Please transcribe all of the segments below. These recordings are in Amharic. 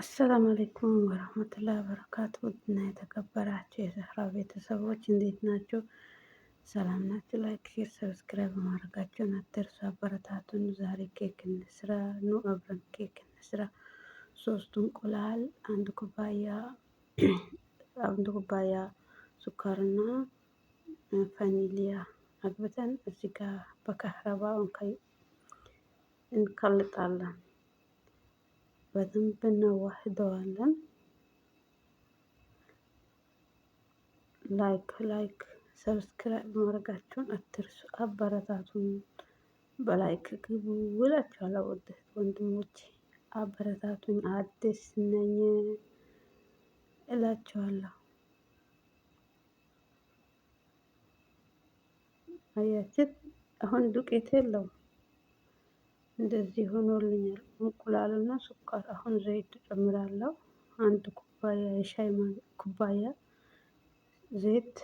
السلام عليكم ورحمة الله وبركاته። እና የተከበራችሁ የዘህራ ቤተሰቦች እንዴት ናችሁ? ሰላም ናችሁ? Like፣ share፣ subscribe ማድረጋችሁን አትርሱ። አበረታቱን። ዛሬ ኬክ እንስራ። ኑ አብረን ኬክ እንስራ። ሶስት እንቁላል፣ አንድ ኩባያ ስኳርና ቫኒሊያ አግብተን እዚህ ጋር በ كهرباء እንከልጣለን። በደንብ እናዋህደዋለን። Like like subscribe ማድረጋችሁን አትርሱ። አበረታቱን። በ like ግቡ እላችኋለሁ። ውድ ወንድሞቼ አበረታቱኝ፣ አዲስ ነኝ እላችኋለሁ። አያችሁት? አሁን ዱቄት የለውም፣ እንደዚህ ሆኖልኛል። እንቁላልና ስኳር። አሁን ዘይት እጨምራለሁ። አንድ ኩባያ የሻይ ኩባያ ዘይት።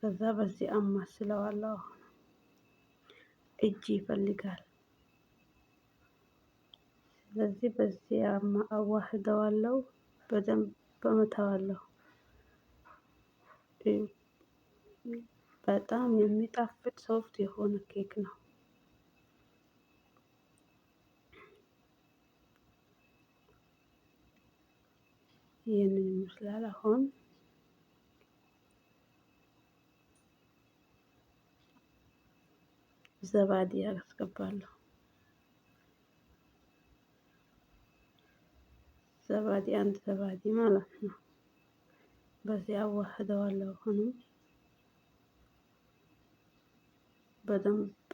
ከዛ በዚህ አማስለዋለሁ። አሁን እጅ ይፈልጋል። ስለዚህ በዚህ አዋህደዋለሁ። በደንብ እመታዋለሁ። በጣም የሚጣፍጥ soft የሆነ ኬክ ነው። ይህንን ይመስላል። አሁን زبادي አስገባለሁ። زبادي አንድ زبادي ማለት ነው። በዚህ አዋህደዋለሁ። አሁንም በደንብ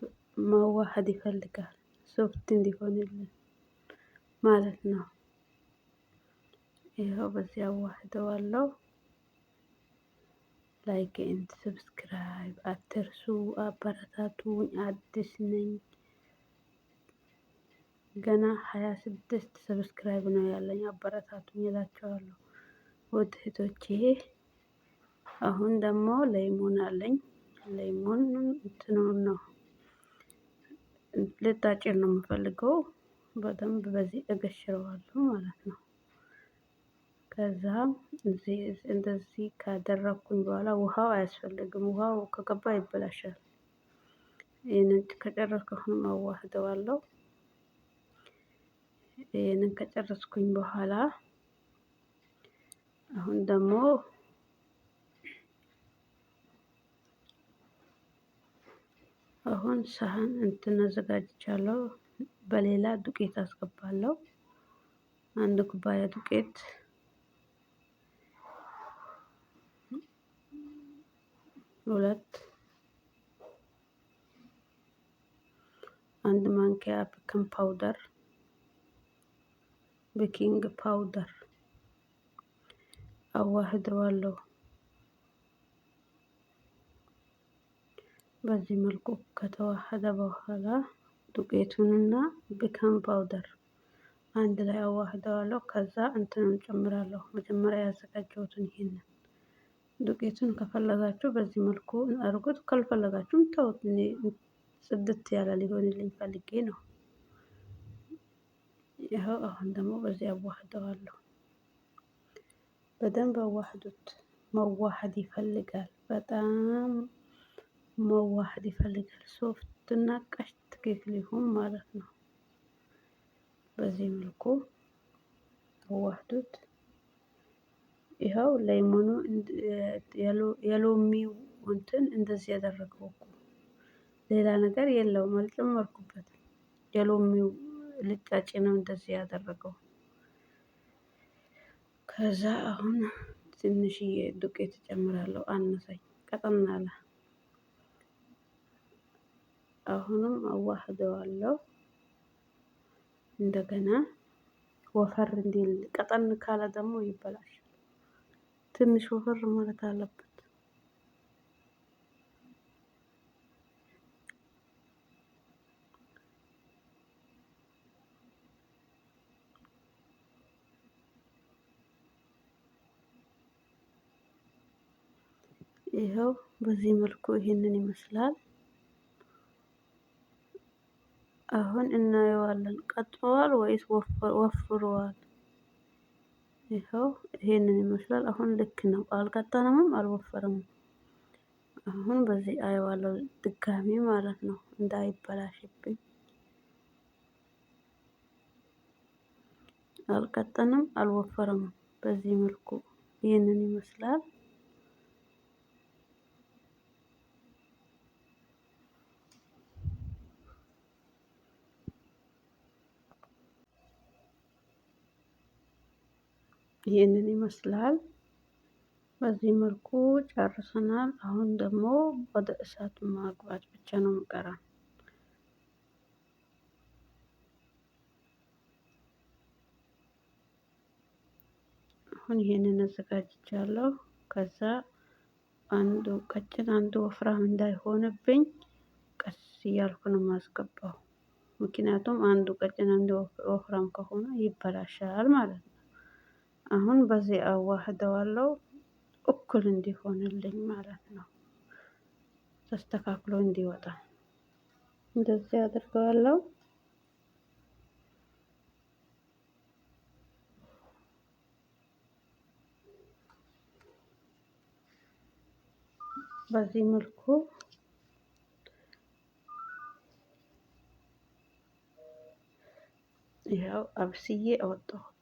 መዋሃድ ይፈልጋል፣ soft እንዲሆንልን ማለት ነው። ይኸው በዚህ አዋህደዋለሁ። Like and subscribe አትርሱ። አበረታቱኝ። አዲስ ነኝ። ገና 26 subscribe ነው ያለኝ። አበረታቱኝ እላቸዋለሁ ውድ እህቶቼ። አሁን ደግሞ ليمون አለኝ። ليمون እንትኑን ነው፣ ልጣጭን ነው የምፈልገው። በደንብ በዚህ እገሽረዋለሁ ማለት ነው። ከዛ እንደዚህ ካደረኩኝ በኋላ ውሃው አያስፈልግም። ውሃው ከገባ ይበላሻል። ይህንን ከጨረስኩ አሁንም አዋህደዋለሁ። ይህንን ከጨረስኩኝ በኋላ አሁን ሳህን እንትን አዘጋጅቻለሁ። በሌላ ዱቄት አስገባለሁ። አንድ ኩባያ ዱቄት፣ ሁለት፣ አንድ ማንኪያ baking powder አዋህደዋለሁ። በዚህ መልኩ ከተዋሃደ በኋላ ዱቄቱንና baking powder አንድ ላይ አዋህደዋለሁ። ከዛ እንትኑን ጨምራለሁ። መጀመሪያ ያዘጋጀሁትን ይሄንን ዱቄቱን ከፈለጋችሁ በዚህ መልኩ አድርጉት፣ ካልፈለጋችሁም ተውት። እኔ ጽድት ያለ ሊሆንልኝ ፈልጌ ነው። ይኸው አሁን ደግሞ በዚህ አዋህደዋለሁ። በደንብ አዋህዱት። መዋሃድ ይፈልጋል። በጣም መዋሃድ ይፈልጋል። Soft እና ቀሽት ኬክ ሊሆን ማለት ነው። በዚህ መልኩ አዋህዱት። ይኸው ليمون ኑ የሎሚው እንትን እንደዚህ ያደረገው እኮ ሌላ ነገር የለውም፣ አልጨመርኩበትም። የሎሚው ልጣጭ ነው እንደዚህ ያደረገው። ከዛ አሁን ትንሽዬ ዱቄት እጨምራለሁ። አነሰኝ፣ ቀጠን አለ። አሁንም አዋህደዋለሁ። እንደገና ወፈር እንዲል፣ ቀጠን ካለ ደግሞ ይበላሻል። ትንሽ ወፈር ማለት አለበት። ይኸው በዚህ መልኩ ይህንን ይመስላል። አሁን እናየዋለን። ቀጥኗል ወይስ ወፍሯል? ይኸው ይሄንን ይመስላል። አሁን ልክ ነው። አልቀጠነምም አልወፈረምም። አሁን በዚህ አየዋለሁ ድጋሚ ማለት ነው እንዳይበላሽብኝ። አልቀጠንም አልወፈረምም። በዚህ መልኩ ይህንን ይመስላል። ይህንን ይመስላል። በዚህ መልኩ ጨርሰናል። አሁን ደግሞ ወደ እሳት ማግባት ብቻ ነው የሚቀረን። አሁን ይሄንን አዘጋጅቻለሁ። ከዛ አንዱ ቀጭን አንዱ ወፍራም እንዳይሆንብኝ ቀስ እያልኩ ነው የማስገባው። ምክንያቱም አንዱ ቀጭን አንዱ ወፍራም ከሆነ ይበላሻል ማለት ነው። አሁን በዚህ አዋህደዋለሁ እኩል እንዲሆንልኝ ማለት ነው። ተስተካክሎ እንዲወጣ እንደዚህ አድርገዋለሁ። በዚህ መልኩ ይኸው አብስዬ አወጣሁት።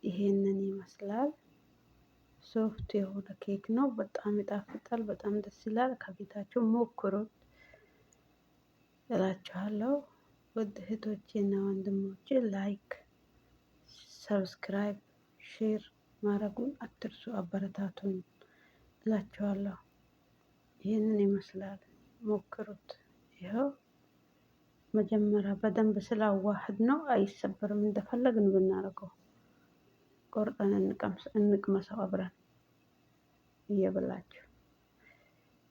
ይሄንን ይመስላል። soft የሆነ ኬክ ነው። በጣም ይጣፍጣል። በጣም ደስ ይላል። ከቤታችሁ ሞክሩት እላችኋለሁ። ውድ እህቶቼ እና ወንድሞቼ like፣ subscribe፣ share ማድረጉን አትርሱ። አበረታቱን እላችኋለሁ። ይህንን ይመስላል። ሞክሩት። ይኸው መጀመሪያ በደንብ ስላዋህድ ነው አይሰበርም። እንደፈለግን ብናደርገው ቆርጠን እንቅመሰው አብረን እየበላችሁ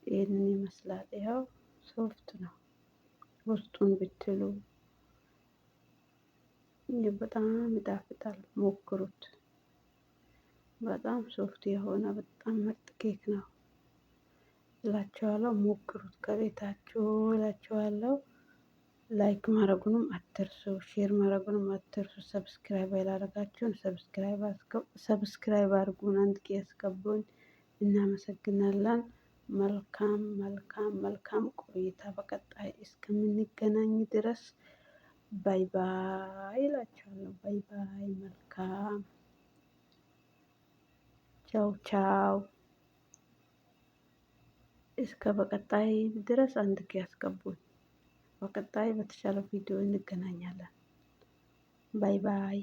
ይህንን ይመስላል። ይኸው soft ነው። ውስጡን ብትሉ በጣም ይጣፍጣል። ሞክሩት። በጣም soft የሆነ በጣም ምርጥ ኬክ ነው እላችኋለሁ። ሞክሩት ከቤታችሁ እላችኋለሁ። like ማድረጉንም አትርሱ፣ share ማድረጉንም አትርሱ። subscribe ያላደረጋችሁን subscribe አድርጉን፣ አንድ ጊዜ ያስገቡን። እናመሰግናለን። መልካም መልካም መልካም ቆይታ። በቀጣይ እስከምንገናኝ ድረስ bye bye እላችኋለሁ። bye bye። መልካም ቻው ቻው። እስከ በቀጣይ ድረስ አንድ ጊዜ ያስገቡን። በቀጣይ በተሻለ ቪዲዮ እንገናኛለን። bye bye።